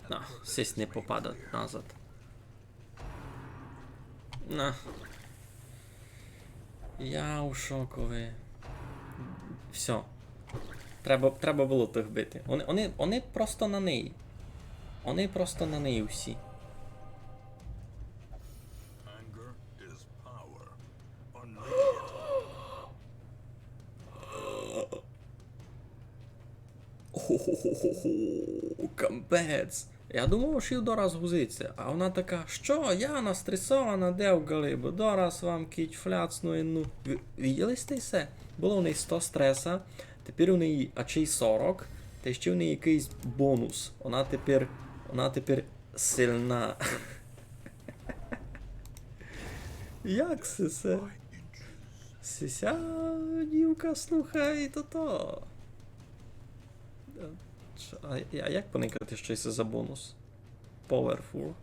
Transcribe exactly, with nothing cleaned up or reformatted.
На, сись не попадать назад. На. Я у шокови. Всьо. Треба, треба было тых бити. Они, они, они просто на неї. Они просто на неї всі. Anger is power. Unleash it. Хо-хо-хо-хо-хо, капець. Я думав, што їй дораз гузиться. А она така: «Што? Я настресована, де в галибу? Дораз вам кіть фляцну єдну». Ви-, виділи сьте се? Было в неї сто стреса, тепер у неї ачей сорок, та ще в неї якыйсь бонус. Она тепер, она тепер сильна. Як се се? Сися дівка, слухай, то то. Е, ч-, а, а як поникати, што се за бонус? Powerful.